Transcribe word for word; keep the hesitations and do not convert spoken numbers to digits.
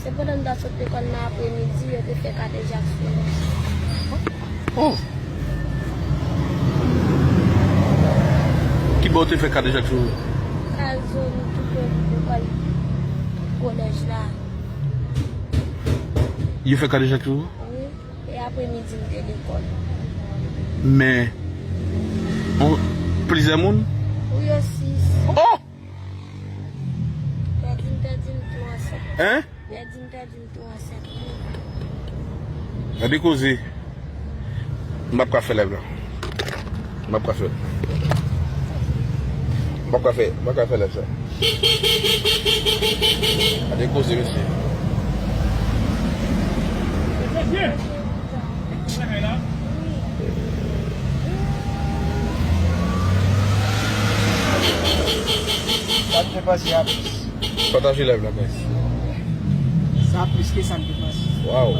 Se pandan m t ap sot lekòl nan apremidi, yo te fè kadejak sou mwen. Oh! Kibò w te fè kadejak sou ou? Kay zòn tou pre lekòl kolèj la. Yo fè kadejak sou ou? Wi, e apremidi m te lekòl. Men, on, plizyè moun? Wi, yo sis. Oh! Pèdi m, pèdi m tou ansent. Hein? Pèdi m, pèdi m tou ansent. Gade koze. M ap ka fè live la. M ap ka fè. M ap ka fè, m ap ka fè live sa. Gade koze, mesye. Sa m te panse a plis. Pataje live la, guys. Sa plis ke sa m te panse. Wow.